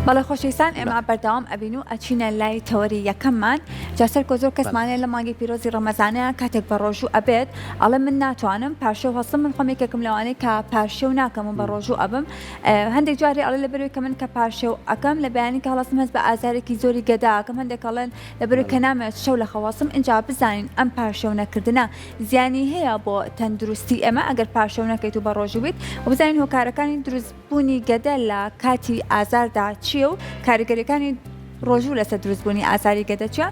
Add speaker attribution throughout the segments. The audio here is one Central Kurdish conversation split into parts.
Speaker 1: بەڵێ خۆشەویستان ئێمە بەردەوام ئەبین و ئەچینە لای تەوەری یەکەممان جا سەرکۆ زۆر کەسمان هەیە لە مانگی پیرۆزی ڕەمەزانەیە کاتێک بە ڕۆژوو ئەبێت ئەڵێ من ناتوانم پارشێو هەڵسم من خۆم یەکێکم لەوانەی کە پارشێو ناکەم و بە ڕۆژوو ئەبم هەندێک جارێ ئەڵێ لەبەرەوەی کە من کە پارشێو ئەکەم لە بەیانی کە هەڵەسم هەست بە ئازارێکی زۆری گەدە ئەکەم هەندێک ئەڵێن لەبەرەوەی کە نامەوێت شەو لە خەو هەڵسم ئینجا بزانین ئەم پارشێو نەکردنە زیانی هەیە بۆ تەندروستی ئێمە ئەگەر پارشێو نەکەیت و بە ڕۆژوو بیت و بزانین هۆکارەکانی دروست بوونی گەدە لە کاتی ئازاردا چییە و کاریگەریەکانی ڕۆژوو لەسەر دروستبوونی ئازاری گەدە چیە؟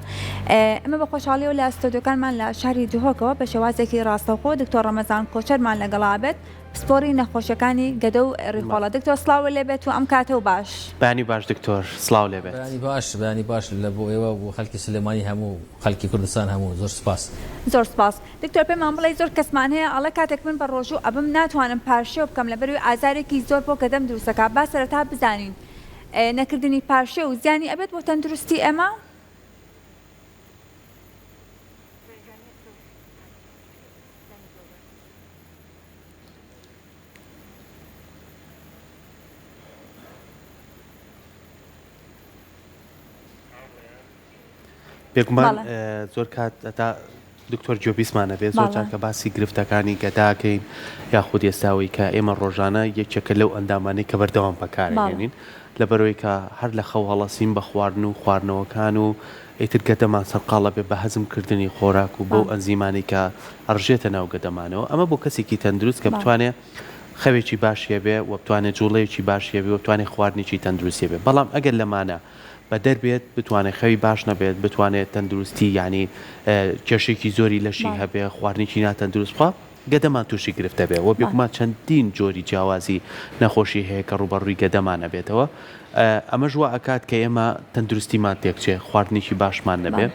Speaker 1: ئەمە بە خۆشحاڵیەوە لە ستۆدیۆکانمان لە شاری دهۆکەوە بە شێوازێکی ڕاستەوخۆ دکتۆر ڕەمەزان کۆچەرمان لەگەڵا بێت پسپۆری نەخۆشیەکانی گەدە و ڕیخۆڵە دکتۆر سڵاو لێ بێت و ئەم کاتە و باش.
Speaker 2: بەیانی باش دکتۆر سڵاو لێ بێت.
Speaker 3: بەیانی باش بەیانی باش لە بۆ ئێوە و خەلکی سلێمانی هەموو خەلکی کوردستان هەموو زۆر سوپاس.
Speaker 1: زۆر سوپاس. دکتۆر پێمان بڵێی زۆر کەسمان هەیە ئەڵێ کاتێک من بە ڕۆژوو ئەبم ناتوانم پارشێو بکەم لەبەروی ئازارێکی زۆر بۆ گەدەم دروست ئەکا با سەرەتا بزانین نەکردنی پارشێو زیانی ئەبێت بۆ تەندروستی ئێمە؟
Speaker 2: بێگومان زۆر کات هەتا دکتۆر گوێبیستمان ئەبێت زۆر جار کە باسی گرفتەکانی گەداکەین یاخود ئێستاوەی کە ئێمە ڕۆژانە یەکێکە لەو ئەندامانەی کە بەردەوام بەکارهێنین لەبەرەوەی کە هەر لە خەو هەڵەسین بە خواردن و خواردنەوەکان و ئیتر گەدەمان سەرقاڵە بێ بە هەزم کردنی خۆراک و بەو ئەنزیمانەی کە ئەڕژێتە ناو گەدەمانەوە ئەمە بۆ کەسێکی تەندروست کە بتوانێ خەوێکی باشی هەبێ و بتوانێ جوڵەیەکی باشی هەبێ و بتوانێ خواردنێکی تەندروستی هەبێ بەڵام ئەگەر لەمانە بەدەر بێت بتوانێت خەوی باش نەبێت بتوانێت تەندروستی یانی کێشێکی زۆری لەشی هەبێ خواردنێکی ناتەندروست بخوا گەدەمان تووشی گرفت دەبێ و بێگومان چەندین جۆری جیاوازی نەخۆشی هەیە کە ڕووبەڕووی گەدەمان ئەبێتەوە ئەمەش وا ئەکات کە ئێمە تەندروستیمان تێکچێ خواردنێکی باشمان نەبێ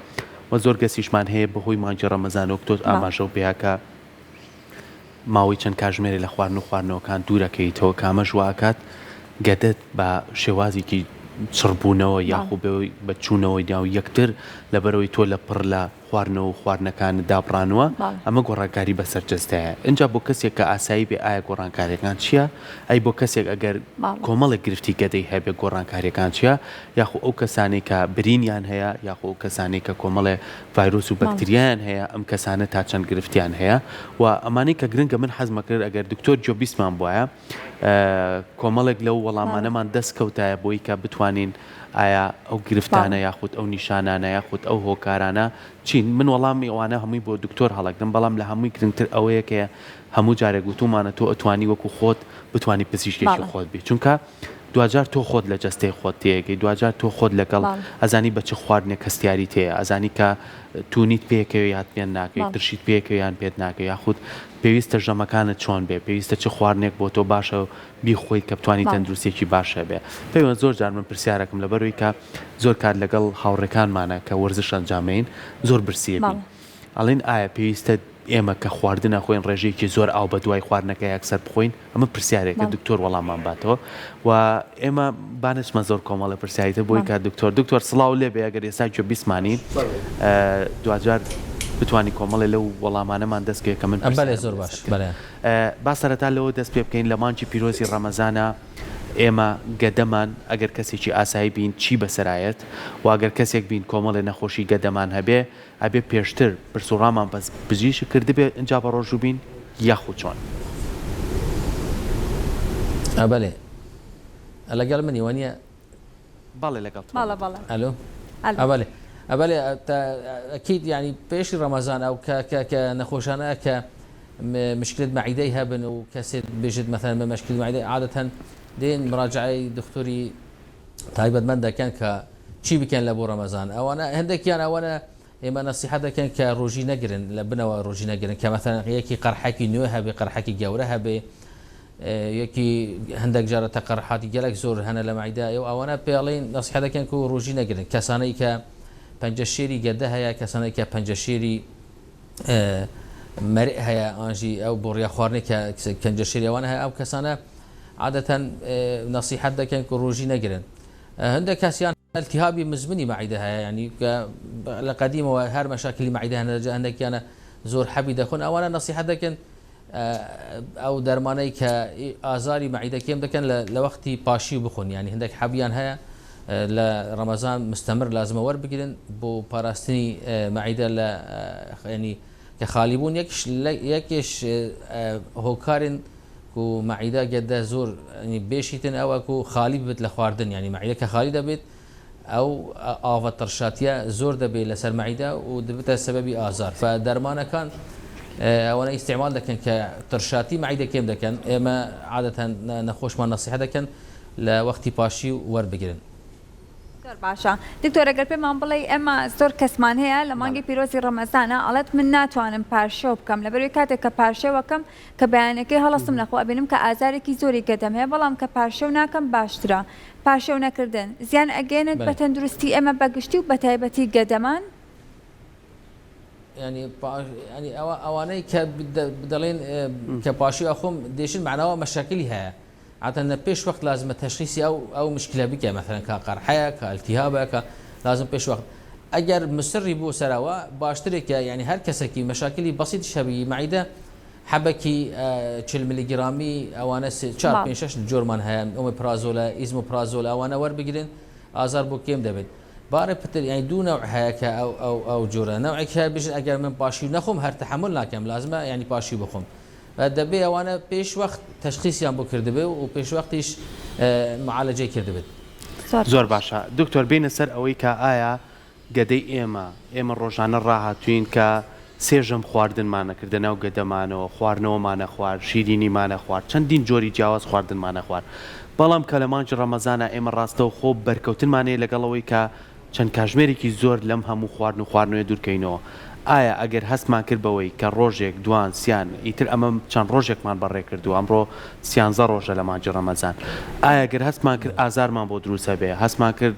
Speaker 2: و زۆر گەسیشمان هەیە بەهۆی مانگی ڕەمەزان وەک تۆ ئاماژەو پێکا ماوەی چەند کاژمێرێ لە خواردن و خواردنەوەکان دوورەکەیتەوە کە ئەمەش وائەکات گەدەت بە شێوازێکی چڕبوونەوە یاخو بە چوونەوەی ناو یەکتر لەبەرئەوەی تۆ لە پڕ لە خواردنەوە و خواردنەکانت دابڕانووە ئەمە گۆڕانکاری بەسەر جەستەیە ئینجا بۆ کەسێک کە ئاسایی بێ ئایا گۆڕانکاریەکان چیە ئەی بۆ کەسێک ئەگەر کۆمەڵێک گرفتی گەدەی هەبێ گۆڕانکاریەکان چیە یاخو ئەو کەسانەی کە برینیان هەیە یاخو ئەو کەسانەی کە کۆمەڵێ ڤایرۆس و بەکتریایان هەیە ئەم کەسانە تا چەند گرفتیان هەیە و ئەمانەی کە گرنگە من حەزمە کرد ئەگەر دکتۆر گوێبیستمان بوایە کۆمەڵێک لەو وەڵامانەمان دەست کەوتایە بۆی کە بتوانین ئایا ئەو گرفتانە یاخود ئەو نیشانانە یاخود ئەو هۆکارانە چین من وەڵامی ئەوانە هەمووی بۆ دکتۆر هەڵەگرم بەڵام لە هەمووی گرنگتر ئەوەیە کە هەموو جارێک وتومانە تۆ ئەتوانی وەکو خۆت بتوانی پزیشکێکی خۆت بی چونکە دواجار تۆ خۆت لە جەستەی خۆت تێگەی دواجار تۆ خۆت لەگەڵ ئەزانی بە چ خواردنێک هەستیاریت هەیە ئەزانی کە تونیت پێکەوێ یان پێت ناکەوێ ترشیت پێکەوێ یان پێت ناکەوێ یاخود پێویستە ژەمەکانت چۆن بێ پێویستە چ خواردنێک بۆ تۆ باشە بیخۆیت کە بتوانی تەندروستیەکی باش هەبێ پەیوەند زۆر جار من پرسیارەکەم لەبەروی کە زۆر کات لەگەڵ هاوڕێکانمانە کە وەرزش ئەنجامەین زۆر برسیە بین ئەڵێن ئایا پێویستە ئێمە کە خواردن ئەخۆین ڕێژەیەکی زۆر ئاو بەدوای خواردنەکە یەکسەر بخۆین؟ ئەمە پرسیارێکە دکتۆر وەڵاممان باتەوە و ئێمە با نەچمە زۆر کۆمەڵە پرسیاری تر بۆی کە دکتۆر دکتۆر سڵاو لێ بێ ئەگەر ئێستا گوێ بیستمانی دواجار بتوانی کۆمەڵێ لەو وەڵامانەمان دەست کەوێ کە من
Speaker 3: بەلێ زۆر باش بەلێ
Speaker 2: با سەرەتا لەوە دەست پێ بکەین لە مانگی پیرۆزی ڕەمەزانە ئێمە گەدەمان ئەگەر کەسێکی ئاسایی بین چی بەسەرایەت و ئەگەر کەسێک بین کۆمەڵێ نەخۆشی گەدەمان هەبێ ئەبێ پێشتر پرس و ڕامان بە پزیشک کردبێ ئنجا بە ڕۆژوو بین یاخود چۆن؟
Speaker 3: بەلێ لەگەڵ منی وەنیە؟
Speaker 2: بەڵێ لەگەڵتم.
Speaker 1: بەڵێ بەڵێ.
Speaker 3: ئەلۆ ئەبەلێ ئەبەلێ ئەکید یانی پێشی ڕەمەزان ئەو کە کە کە نەخۆشانە کە مشکلت مەعیدەی هەبن و کەسێت بێژێت مەثەلەن بە مشکلی مەعیدە عادەتەن دێن مراجعەی دکتۆری تایبەتمەند دەکەن کە چی بکەن لە بۆ ڕەمەزان ئەوانە هەندێکیان ئەوەنە ئێمە نەسیحەت دەکەن کە ڕۆژی نەگرن لە بنەوە ڕۆژی نەگرن کە مەثەلەن یەکی قەرحەکی نوێ هەبێ قەرحەکی گەورە هەبێ یەکی هەندێک جارە تەقەرحاتی گەلک زۆر هەنە لە مەعیدە ئەو ئەوانە پێڵین نەسیحەت دەکەن کو ڕۆژی نەگرن کەسانەی کە پەنجەشێری گەدە هەیە کەسانێک کە پەنجەشێری مەرئ هەیە ئانژی ئەو بۆڕیا خواردنێک کە پەنجەشێری ئەوانە هەیە ئەو کەسانە عادەتەن نەسیحەت دەکەن کو ڕۆژی نەگرن هەندێک کەسیان التهابی مزمنی مەعیدە هەیە یعنی کە لە قەدیمەوە هەر مەشاکلی مەعیدە هەنە هەندێکیانە زۆر حەبی دەخۆن ئەوانە نەسیحەت دەکەن ئەو دەرمانەی کە ئازاری مەعیدە کێم دەکەن لە وەختی پاشی بخۆن یعنی هەندێک حەبیان هەیە. لە ڕەمەزان مستەمر لازمە وەربگرن بۆ پاراستنی مەعیدە لە ینی کە خالی بوون یەکش یەکێش هۆکارن کو مەعیدە گەدە زۆر بێشیتن ئەوە کو خالی ببێت لە خواردن ینی مەعیدە کە خالی دەبێت ئەو ئاڤە تڕشاتیە زۆر دەبێت لەسەر مەعیدە و دەبێتە سەبەبی ئازار فە دەرمانەکان ئەوەنە ئیستعمال دەکەن کە تڕشاتی مەعیدە کێم دەکەن ئێمە عادەتەن نەخۆشمان نەسیحە دەکەن لە وەختی پاشی وەربگرن.
Speaker 1: زۆر باشە دکتۆر ئەگەر پێمان بڵێی ئێمە زۆر کەسمان هەیە لە مانگی پیرۆزی ڕەمەزانە ئەڵێت من ناتوانم پارشێو بکەم لەبەرئەوەی کاتێک کە پارشێوەکەم کە بەیانەکەی هەڵەسم لەخۆ ئەبینم کە ئازارێکی زۆری گەدەم هەیە بەڵام کە پارشێو ناکەم باشترە پارشێو نەکردن زیان ئەگەیەنێت بە تەندروستی ئێمە بە گشتی و بەتایبەتی گەدەمان؟
Speaker 3: یانی یانی ئەوە ئەوانەی کە دەڵێن کە پاشی ئەخۆم دێشن معناوە مەشاکلی هەیە عادەتەن لە پێش وەخت لازمە تەشخیسی ئەو ئەو مشکلە بکە مەثەلەن کا قەرحەیە کا التهابە کە لازم پێش وەخت ئەگەر مسری بۆ سەرەوە باشترێکە یعنی هەر کەسێکی مەشاکلی بەسیتیش هەبی مەعیدە حەبەکی 40 ملیگرامی ئەوانە چار پێنج شەش جۆرمان هەیە ئۆمێپرازۆلە ئیزمۆپرازۆل ئەوانە وەربگرن ئازار بۆ کێم دەبێت بارە پتر یعنی دوو نەوع هەیە کە ئەو ئەو ئەو جۆرە نەوعێک هەیە بژن ئەگەر من پاشیو نەخۆم هەر تەحەمول ناکەم لازمە یعنی پاشیو بخۆم دەبێ ئەوانە پێش وەخت تەشخیسیان بۆ کردبێ و پێش وەختیش معالەجەی کردبێت.
Speaker 2: زۆر باشە دکتۆر بێینە سەر ئەوەی کە ئایا گەدەی ئێمە ئێمە ڕۆژانە ڕاهاتووین کە سێ ژەم خواردنمان ئەکردە ناو گەدەمانەوە خواردنەوەمان ئەخوارد شیرینیمان ئەخوارد چەندین جۆری جیاواز خواردنمان ئەخوارد بەڵام کە لە مانگی ڕەمەزانا ئێمە ڕاستەوخۆ بەرکەوتنمان هەیە لەگەڵ ئەوەی کە چەند کاژمێرێکی زۆر لەم هەموو خواردن و خواردنەوەیە دوورکەینەوە، ئایا ئەگەر هەستمان کرد بەوەی کە ڕۆژێک، دوان، سیان، ئیتر ئەمە چەند ڕۆژێکمان بەڕێ کردووە، ئەمڕۆ سیانزە ڕۆژە لە مانگی ڕەمەزان، ئایا گەر هەستمان کرد ئازارمان بۆ دروست ئەبێ، هەستمان کرد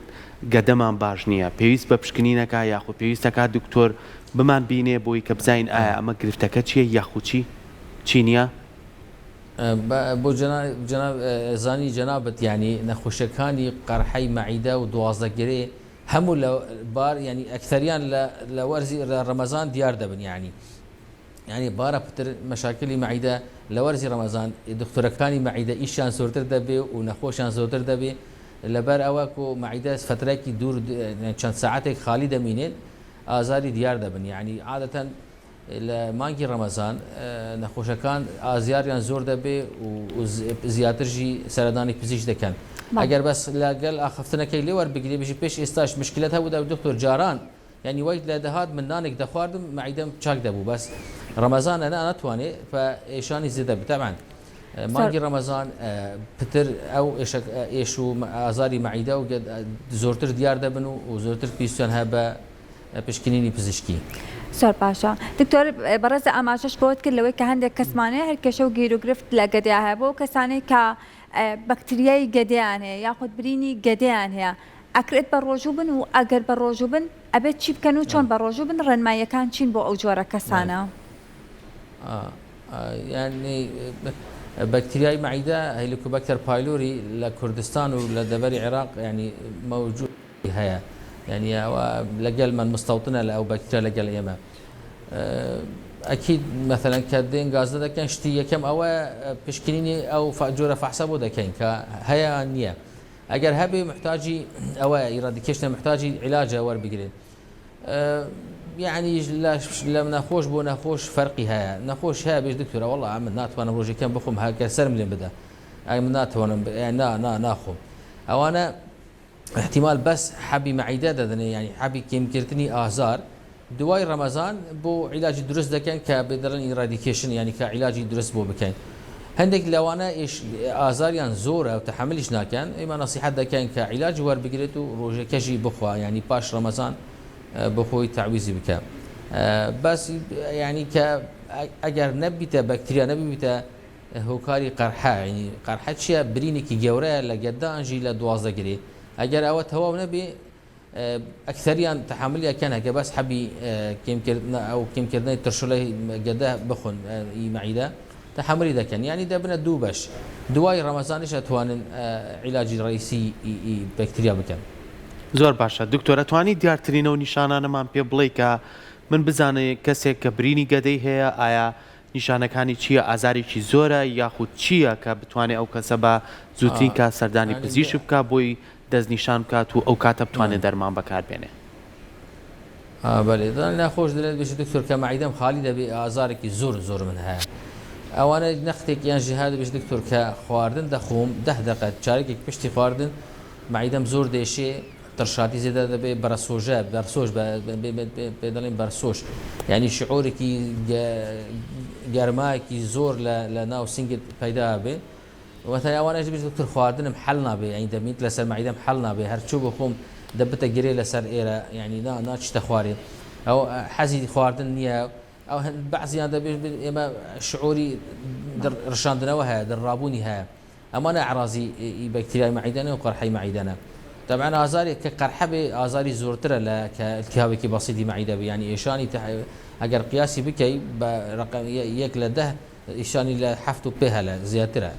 Speaker 2: گەدەمان باش نییە، پێویست بە پشکنین ئەکا یاخود پێویست ئەکا دکتۆر بمان بینێ بۆی کە بزانین ئایا ئەمە گرفتەکە چییە یاخود چی چی نییە؟
Speaker 3: بۆ جەناب زانی جەنابت یانی نەخۆشیەکانی قەرحەی مەعیدە و 12 گرێ هەموو لە بار یانی ئەکثەریان لە لە وەرزی لە ڕەمەزان دیار دەبن یانی یانی بارە پتر مەشاکلی مەعیدە لە وەرزی ڕەمەزان دکتۆرەکانی مەعیدە ئیشیان زۆرتر دەبێ و نەخۆشیان زۆرتر دەبێ لەبەر ئەوە کۆ مەعیدە فترەیەکی دوور چەند ساعەتێک خالی دەمینێت ئازاری دیار دەبن یانی عادەتەن لە مانگی ڕەمەزان نەخۆشەکان ئازیاریان زۆر دەبێ و زیاتر ژی سەردانی پزیشک دەکەن. ئەگەر بەس لەگەل ئاخفتنەکەی لێ وەربگری بژی پێش ئێستاش مشکلەت هەبوو دەبوو دکتۆر جاران یانی وای لە دەهات من نانێک دەخواردم مەعیدەم چاک دەبوو بەس ڕەمەزانە نا ناتوانێ فە ئێشانی زێدە بێ تەبعەن مانگی ڕەمەزان پتر ئەو ئێش و ئازاری مەعیدە و زۆرتر دیار دەبن و زۆرتر پێویستیان هەیە بە پشکنینی پزیشکی.
Speaker 1: زۆر باشە دکتۆر بەڕێزە ئاماژەش بەوەت کرد لەوەی کە هەندێک کەسمان هەیە هەر کێشە و گیروگرفت لە گەدەیا هەیە بۆ ئەو کەسانەی کە بەکتریای گەدەیان هەیە یاخود برینی گەدەیان هەیە ئەکرێت بە ڕۆژوو بن و ئەگەر بە ڕۆژوو بن ئەبێت چی بکەن و چۆن بە ڕۆژوو بن ڕێنماییەکان چین بۆ ئەو جۆرە کەسانە؟
Speaker 3: یانی بەکتریای مەعیدە Helicobacter pylori لە کوردستان و لە دەڤەری عێراق یانی مەوجود هەیە یانی ئەوە لەگەل من مستەوتنە لە ئەو بەکتریا لەگەل ئێمە ئەکید مەثەلەن کە دێن گازدە دەکەن شتی یەکەم ئەوە پشکنینی ئەو جۆرە فەحسە بۆ دەکەین کە هەیە نییە ئەگەر هەبێ محتاجی ئەوە eradication ە محتاجی عیلاجە وەربگرێت یعنی لە نەخۆش بۆ نەخۆش فەرقی هەیە نەخۆش هەیە بێژ دکتۆرە وەڵا من ناتوانم ڕۆژێکم بخۆم هەگەر سەرم لێم بدە ئەی من ناتوانم نا نا ناخۆم ئەوانە احتیمال بەس حەبی مەعیدە دەدەنێ یانی حەبی کێمکردنی ئازار دوای ڕەمەزان بۆ عیلاجی دروست دەکەن کە بێ دەڵێن eradication یانی کە عیلاجی دروست بۆ بکەین هەندێک لەوانە ئیش ئازاریان زۆرە و تەحەملیش ناکەن ئێمە نەسیحەت دەکەین کە عیلاج وەربگرێت و ڕۆژەکەشی بخوا یانی پاش ڕەمەزان بۆ خۆی تەعویزی بکە بەس یانی کە ئەگەر نەبیتە بەکتریا نەبیتە هۆکاری قەرحە یانی قەرحە چیە برینێکی گەورەیە لە گەدە ئەنژی لە 12 گرێ ئەگەر ئەوە تەواو نەبێ ئەکثەریان تەحەمولی ئەکەن هەکە بەس حەبی کێمکردن ئەو کێمکردنەی ترشلەی گەدە بخۆن ئی مەعیدە تەحەمولی دەکەن یانی دەبنە دوو بەش دوای ڕەمەزانیش ئەتوانن عیلاجی ڕئیسی ئی بەکتریا بکەن.
Speaker 2: زۆر باشە دکتۆر ئەتوانی دیارترین ئەو نیشانانەمان پێ بڵێی کە من بزانێ کەسێک کە برینی گەدەی هەیە ئایا نیشانەکانی چییە ئازارێکی زۆرە یاخود چییە کە بتوانێ ئەو کەسە بە زووترین کات سەردانی پزیشک بکا بۆی. دەستنیشان بکات و ئەو کاتە بتوانێت دەرمان بەکار بێنێ.
Speaker 3: بەلێ دڵ ناخۆش دەلێت بژی دکتۆر کە مەعیدەم خالی دەبێ ئازارێکی زۆر زۆر من هەیە ئەوانە نەختێک یان ژی هەیە بژی دکتۆر کە خواردن دەخۆم دە دەقە چارەکێک پشتی خواردن مەعیدەم زۆر دێشێ ترشاتی زێدە دەبێ بەرەسۆژە بەرسۆش پێ دەڵێن بەرسۆش یعنی شعورێکی گەرمایەکی زۆر لە ناو سنگت پەیدا بێ وەتای ئەوانەش دەبێت دکتۆر خواردنم حەل نابێ یانی دەبینیت لەسەر مەعیدەم حەل نابێ هەرچوو بخۆم دەبتە گرێ لەسەر ئێرە یانی نا ناچیتە خوارێ ئەو حەزی خواردن نییە ئەو بەعزیان دەبێت ئێمە شعوری ڕشاندنەوە هەیە دڕابوونی هەیە ئەمانە ئەعرازی بەکتریای مەعیدەنە و قەرحەی مەعیدەنە طبعا ئازاری کە قەرحە بێ ئازاری زۆرترە لە کە التهابێکی بەسیتی مەعیدە بێ یانی ئێشانی ئەگەر قیاسی بکەی بە ڕقم یەک لە دە ئیشانی لە حەفت و پێ هەلە زیاترە.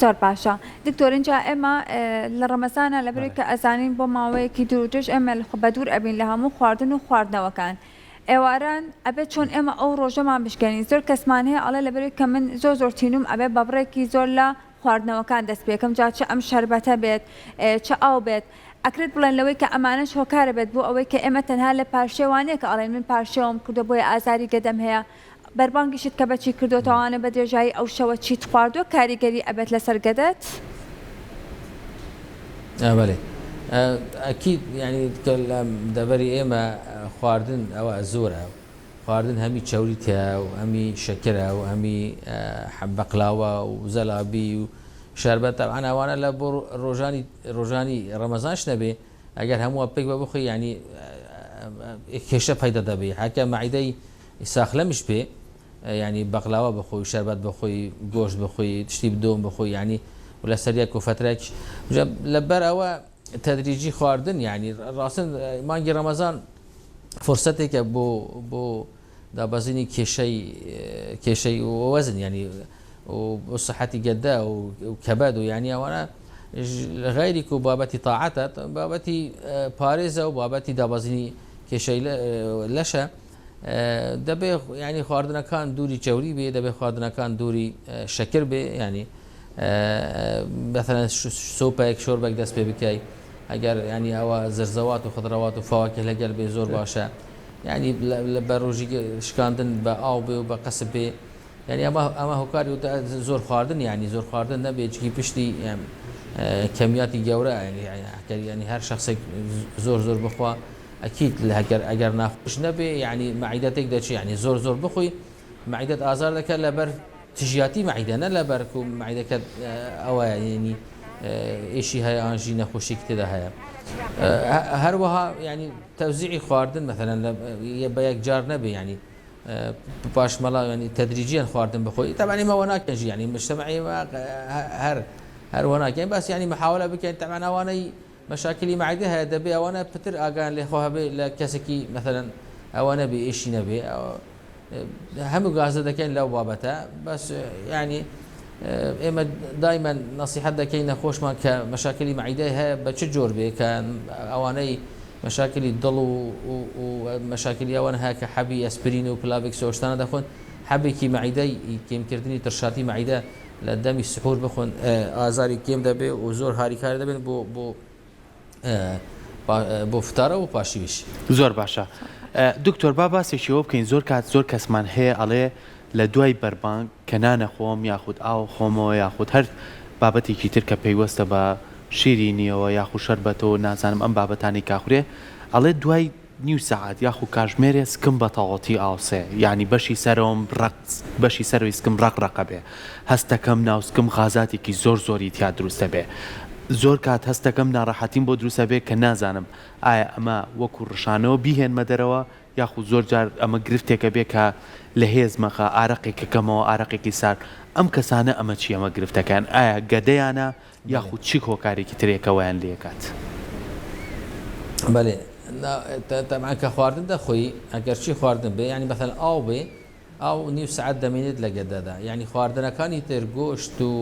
Speaker 1: زۆر باشە دکتۆر ئینجا ئێمە لە ڕەمەزانا لەبەرئەوەی کە ئەزانین بۆ ماوەیەکی دوور و درێژ ئێمە بەدوور ئەبین لە هەموو خواردن و خواردنەوەکان ئێواران ئەبێت چۆن ئێمە ئەو ڕۆژەمان بشکێنین زۆر کەسمان هەیە ئەڵێ لەبەرئەوەی کە من زۆر زۆر تینوم ئەبێ بە بڕێکی زۆر لە خواردنەوەکان دەست پێکەم جا چ ئەم شەربەتە بێت چ ئاو بێت ئەکرێت بڵێن لەوەی کە ئەمانەش هۆکارە بێت بۆ ئەوەی کە ئێمە تەنها لە پارشێوا نیە کە ئەڵێن من پارشێوم کردوە بۆیە ئازاری گەدەم هەیە بەربانگیشت کە بەچی کردۆتەوانە بە درێژایی ئەو شەوە چیت خواردوە کاریگەری ئەبێت لەسەر گەدەت؟
Speaker 3: بەلێ ئەکید یانی کە لە دەڤەری ئێمە خواردن ئەوە زۆرە خواردن هەمی چەوری تیایە و هەمی شەکرە و هەمی بەقلاوە و زەلابی و شەربەت تەبعەن ئەوانە لە بۆ ڕۆژانی ڕۆژانی ڕەمەزانش نەبێ ئەگەر هەمووە پێک بە بخۆی یانی کێشە پەیدا دەبێ هەکە مەعیدەی ساخلەمیش بێ یانی بەقلاوە بخۆی شەربەت بخۆی گۆشت بخۆی شتی بدۆم بخۆی یانی لەسەر یەک و فترەک لەبەر ئەوە تەدریجی خواردن یانی ڕاستن مانگی ڕەمەزان فرسەتێکە بۆ بۆ دابەزینی کێشەی کێشەی وەزن ینی و سەحەتی گەدە و کەبەد و ینی ئەوانە غیریک و بابەتی تاعەتە بابەتی پارێزە و بابەتی دابەزینی کێشەی لەشە دەبێ ینی خواردنەکان دووری چەوری بێ دەبێ خواردنەکان دووری شەکر بێ ینی مثلا سۆپێک شۆربێک دەست پێ بکەی ئەگەر ینی ئەوە زرزەوات و خضروات و فواکه لەگەل بێ زۆر باشە ینی لە بە ڕۆژی شکاندن بە ئاو بێ و بە قەسب بێ یعنی ئەمە ئەمە هۆکاری زۆر خواردن یعنی زۆر خواردن نەبێ جگی پشتی کەمیاتی گەورە ینی هەر شخصێک زۆر زۆر بخوا ئەکید لە هەگەر ئەگەر ناخۆش نەبێ یعنی مەعیدە تێک دەچێ یعنی زۆر زۆر بخۆی مەعیدەت ئازار دەکات لەبەر تژیاتی مەعیدە نە لەبەر کو مەعیدەکەت ئەوە یعنی ئیشی هەیە ئانژی نەخۆشیکی تێدا هەیە هەروەها یعنی تەوزیعی خواردن مەثەلەن بە یەکجار نەبێ یعنی پاش مەلا ینی تەدریجیان خواردن بخۆی تەبعا ئێمە وە ناکەن ژیانی مجتمعی هەر هەر وە ناکەین بەس ینی محاولە بکەین تەبعا ئەوانەی مەشاکلی مەعیدە هەیە دەبێ ئەوانە پتر ئاگایان لێ خۆ هەبێ لە کەسێکی مەثەلەن ئەوە نەبێ ئیشی نەبێ هەموو گازە دەکەین لەو بابەتە بەس ینی ئێمە دایمەن نەسیحەت دەکەین نەخۆشمان کە مەشاکلی مەعیدەی هەیە بە چ جۆر بێ کە ئەوانەی مەشاکلی دڵ و مەشاکلی ئەوان هەیە کە حەبی ئەسپرین و پلاڤکس و شتانە دەخۆن حەبێکی مەعیدەی کێمکردنی ترشاتی مەعیدە لە دەمی سحور بخۆن ئازاری کێم دەبێ و زۆر هاریکار دەبن بۆ بۆ بۆ فتارە و پاشیویش.
Speaker 2: زۆر باشە دکتۆر با باسێکی ئەوە بکەین زۆر کات زۆر کەسمان هەیە ئەڵێ لە دوای بەربانگ کە نانەخۆم یاخود ئاو خۆمەوە یاخود هەر بابەتێکی تر کە پەیوەستە بە شیرینیەوە یاخود شەربەتەوە نازانم ئەم بابەتانەی کاخورێ ئەڵێ دوای نیو سەعات یاخو کاژمێرێ سکم بە تەواوەتی ئاوسێ یانی بەشی سەرەوەم ڕەق بەشی سەرەوەی سکم ڕەق ڕەقە بێ هەستەکەم ناو سکم غازاتێکی زۆر زۆری تیا دروست ئەبێ زۆر کات هەستەکەم ناڕەحەتیم بۆ دروست ئەبێ کە نازانم ئایا ئەمە وەکو ڕشانەوە بیهێنمە دەرەوە یاخو زۆر جار ئەمە گرفتێک ئەبێ کە لە هێزمەخە ئارەقێک ئەکەمەوە ئارەقێکی سارد ئەم کەسانە ئەمە چیە ئەمە گرفتەکەیان ئایا گەدەیانە یاخود چ هۆکارێکی ترێ کە وایان لێکات؟
Speaker 3: بەلێ تەبعەن کە خواردن دەخۆی ئەگەر چی خواردن بێ یانی مەسەلەن ئاو بێ ئاو نیو سەعات دەمێنێت لە گەدەدا یانی خواردنەکانی تر گۆشت و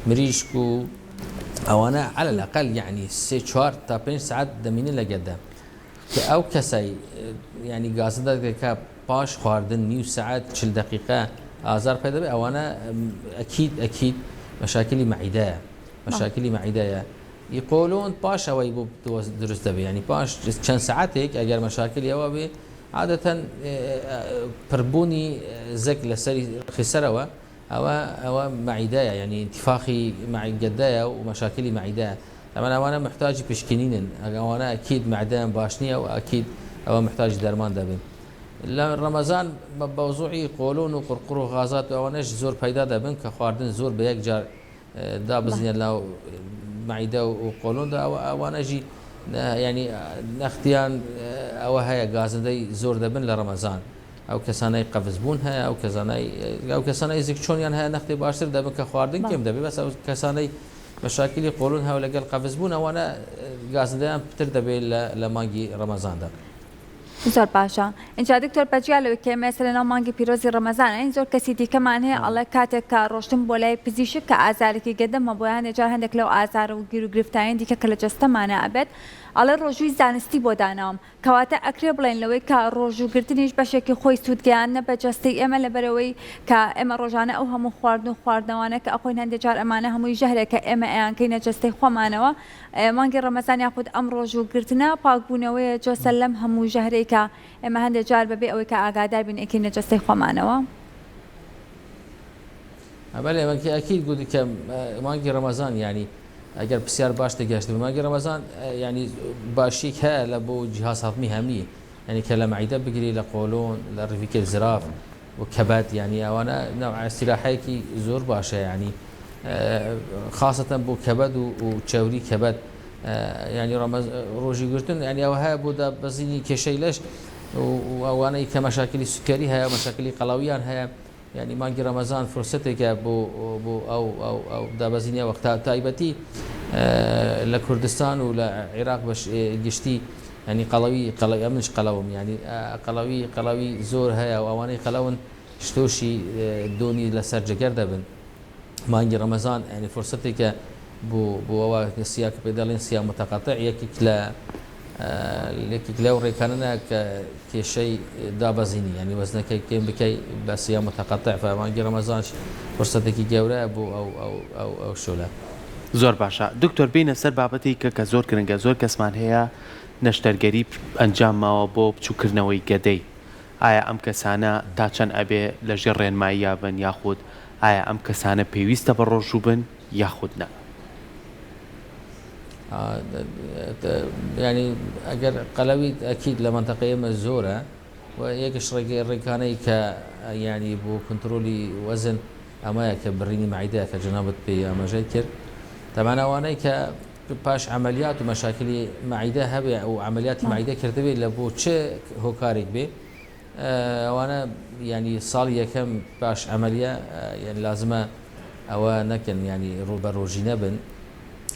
Speaker 3: مریشک و ئەوانە عەلە الأقل یعنی سێ چوار تا پێنج سەعات دەمینن لە گەدە کە ئەو کەسای یعنی گازە دەکرێت کە پاش خواردن نیو سەعات چل دەقیقە ئازار پەیدا بێت ئەوانە ئەکید ئەکید مەشاکلی مەعیدەیە مەشاکلی مەعیدەیە. ی قۆلۆن پاش ئەوەی بۆ دروست دەبێ یانی پاش چەند سەعاتێک ئەگەر مەشاکلی ئەوە بێ عادەتەن پربوونی زگ لەسەری ڕقی سەرەوە ئەوە ئەوە مەعیدەیە یانی ئینتیفاخی گەدەیە و مەشاکلی مەعیدەیە تەبعەن ئەوانە محتاجی پشکنینن ئەوانە ئەکید مەعدەیان باش نییە و ئەکید ئەوە محتاجی دەرمان دەبن لە ڕەمەزان بە بەوزوعی قۆلۆن و قڕقڕ و غازات و ئەوانەش زۆر پەیدا دەبن کە خواردن زۆر بە یەک جار دابزنە ناو مەعیدە و قۆلۆندا ئەوە ئەوانەژی ینی نەختیان ئەوە هەیە گازندەی زۆر دەبن لە ڕەمەزان ئەو کەسانەی قەفز بوون هەیە ئەو کەسانەی ئەو کەسانەی زگ چۆنیان هەیە نەختی باشتر دەبن کە خواردن کەم دەبێت بەس ئەو کەسانەی مەشاکلی قۆلون هەیە لەگەڵ قەفز بوون ئەوانە گازندەیان پتر دەبێت لە مانگی ڕەمەزاندا.
Speaker 1: زۆر باشە ئینجا دکتۆر بەجیا لەوەی کە ئێمە ئێستا لەناو مانگی پیرۆزی ڕەمەزانین زۆر کەسی دیکەمان هەیە ئەڵێ کاتێک کە ڕۆشتم بۆ لای پزیشک کە ئازارێکی گەدەم هەبوو هەندێک جار هەندێک لەو ئازار و گیروگرفتانەی دیکە کە لە جەستەمانا ئەبێت ئەڵێ ڕۆژووی زانستی بۆ داناوم کەواتە ئەکرێ بڵێین لەوەی کە ڕۆژوو گرتنیش بەشێکی خۆی سوود گەیاندنە بە جەستەی ئێمە لەبەرئەوەی کە ئێمە ڕۆژانە ئەو هەموو خواردن و خواردنەوانە کە ئەخۆین هەندێک جار ئەمانە هەمووی ژەهرێکە ئێمە ئەیانکەینە جەستەی خۆمانەوە مانگی ڕەمەزان یاخود ئەم ڕۆژوو گرتنە پاکبوونەوەیە جەستە لەم هەموو ژەهرەی کە ئێمە هەندێک جار بەبێ ئەوەی کە ئاگادار بین ئەیکەینە جەستەی خۆمانەوە.
Speaker 3: بەلێ ئەکید گوتی کە مانگی ڕەمەزان یانی ئەگەر پرسیار باش تێگەشتبم مانگی ڕەمەزان یانی باشیک هەیە لە بۆ جیهاز هەضمی هەمی یانی کە لە مەعیدە بگری لە قۆلۆن لە ڕیڤیکەی زراف و کەبەد یانی ئەوانە نەوع ئیستیراحەیەکی زۆر باشە یانی خاصەتەن بۆ کەبەد و چەوری کەبەد یانی ڕەمەز ڕۆژی گرتن یانی ئەوە هەیە بۆ دابەزینی کێشەی لەش و ئەوانەی کە مەشاکلی سوکەری هەیە مەشاکلی قەڵەویان هەیە یانی مانگی ڕەمەزان فرسەتێکە بۆ بۆ ئەو ئەو ئەو دابەزینی ئەو وەختە تایبەتی لە کوردستان و لە عێراق بەش گشتی ینی قەڵەوی قەڵەوی ئەمنش قەڵەوم ینی قەڵەوی قەڵەوی زۆر هەیە و ئەوانەی قەڵەون شتۆشی دۆنی لەسەر جگەر دەبن مانگی ڕەمەزان ینی فرسەتێکە بۆ بۆ ئەوە سیا کە پێ دەڵێن سیا متقطع یەکێک لە یەکێک لەو ڕێکانەنە کە کێشەی دابەزینی یانی وەزنەکەی کێم بکەی بە سیام متقطع فە مانگی ڕەمەزانش فرسەتێکی گەورەیە بۆ ئەو ئەو ئەو ئەو شۆلە.
Speaker 2: زۆر باشە دکتۆر بێینە سەر بابەتێک کە کە زۆر گرنگە زۆر کەسمان هەیە نەشتەرگەری ئەنجام ماوە بۆ بچوکردنەوەی گەدەی ئایا ئەم کەسانە تا چەند ئەبێ لە ژێر ڕێنماییا بن یاخود ئایا ئەم کەسانە پێویستە بە ڕۆژوو بن یاخود نا؟
Speaker 3: یانی ئەگەر قەلەویت ئەکید لە مەنتەقەی ئێمە زۆرە و یەکش ڕێگەی ڕێکانەی کە یانی بۆ کنترۆلی وەزن ئەمەیە کە بڕینی مەعیدەیە کە جەنابت پێی ئاماژەی کرد تەبعەن ئەوانەی کە پاش عەمەلیات و مەشاکلی مەعیدە هەبێ و عەمەلیاتی مەعیدە کردبێ لە بۆ چ هۆکارێک بێ ئەوانە یانی ساڵی یەکەم پاش عەمەلیە یانی لازمە ئەوە نەکەن یانی ڕوو بە ڕۆژی نەبن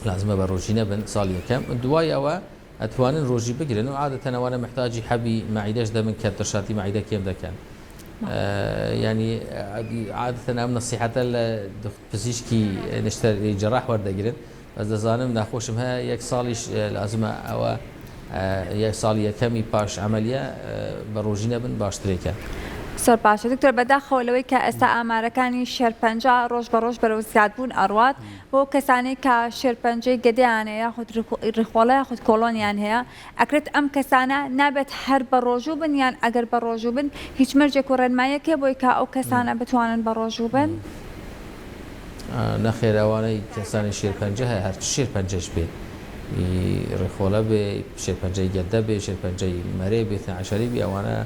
Speaker 3: لازمە بە ڕۆژی نەبن ساڵی یەکەم دوای ئەوە ئەتوانن ڕۆژی بگرن و عادەتەن ئەوانە محتاجی حەبی مەعیدەش دەبن کە ترشاتی مەعیدە کێم دەکەن ینی عادەتەن ئەم نەسیحەتە لە پزیشکی نشتەر جەراح وەردەگرن بەس دەزانم ناخۆشم هەیە یەک ساڵیش لازمە ئەوە یەک ساڵی یەکەمی پاش عەمەلیە بە ڕۆژی نەبن باشترێکە.
Speaker 1: زۆر باشە دکتۆر بەداخەوە لەوەی کە ئێستا ئامارەکانی شێرپەنجە ڕۆژ بە ڕۆژ بەرەو زیادبوون ئەڕوات بۆ کەسانەی کە شێرپەنجەی گەدەیان هەیە یاخود ڕیخۆڵە یاخود کۆڵۆنیان هەیە ئەکرێت ئەم کەسانە نابێت هەر بەڕۆژوو بن یان ئەگەر بەڕۆژوو بن هیچ مەرجێک و ڕێنماییەک هەیە بۆی کە ئەو کەسانە بتوانن بەڕۆژوو بن؟
Speaker 3: نەخێر ئەوانەی کەسانی شێرپەنجە هەیە هەر چ شێرپەنجەش بێ ی ڕیخۆڵە بێ شێرپەنجەی گەدە بێ شێرپەنجەی مەرێ بێ عەشەری بێ ئەوانە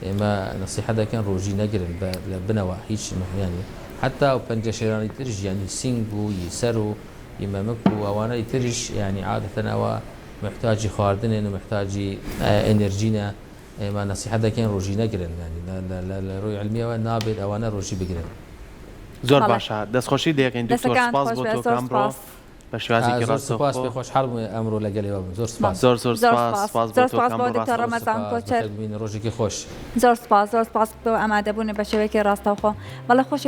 Speaker 3: ئێمە نەسیحەت دەکەن ڕۆژی نەگرن بە لە بنەوە هیچ یانی حەتا و پەنجە شێرانی ترش یانی سینگ و ی سەر و ی مەمک و ئەوانەی ترش یانی عادەتەن ئەوە موحتاجی خواردنن و موحتاجی ئێنێرجینە ئێمە نەسیحەت دەکەین ڕۆژی نەگرن یانی لە ڕووی عیلمیەوە نابێت ئەوانە ڕۆژی بگرن.
Speaker 2: زۆر
Speaker 1: بەڵێ
Speaker 2: باشە دەستخۆشی لێکەین دکتۆر
Speaker 1: دەستەکانت
Speaker 2: سوپاس
Speaker 1: خۆش
Speaker 2: بۆ
Speaker 1: بێت
Speaker 2: تۆ
Speaker 1: زۆر
Speaker 2: کە ئەمڕۆ
Speaker 1: سوپاس.
Speaker 2: بە شێوازێکی
Speaker 3: زۆر سوپاس
Speaker 2: ڕاستەوخۆ
Speaker 3: پێ خۆشحاڵ بووم ئەمڕۆ لەگەل ئێوە بووم زۆر سوپاس.
Speaker 2: زۆر زۆر
Speaker 1: زۆر
Speaker 2: سوپاس
Speaker 1: سوپاس
Speaker 2: سوپاس بۆ
Speaker 1: زۆر
Speaker 2: تۆ
Speaker 1: سوپاس
Speaker 2: کە
Speaker 1: بۆ
Speaker 2: ئەمڕۆ
Speaker 1: دکتۆر
Speaker 2: ڕاستەوخۆ
Speaker 3: زۆر
Speaker 1: ڕەمەزان
Speaker 3: سوپاس
Speaker 1: کۆچەر.
Speaker 3: بەخێر بمینن ڕۆژێکی خۆش.
Speaker 1: زۆر سوپاس زۆر سوپاس بۆ ئامادەبوونت بە شێوەیەکی ڕاستەوخۆ بەڵێ خۆشەویستان.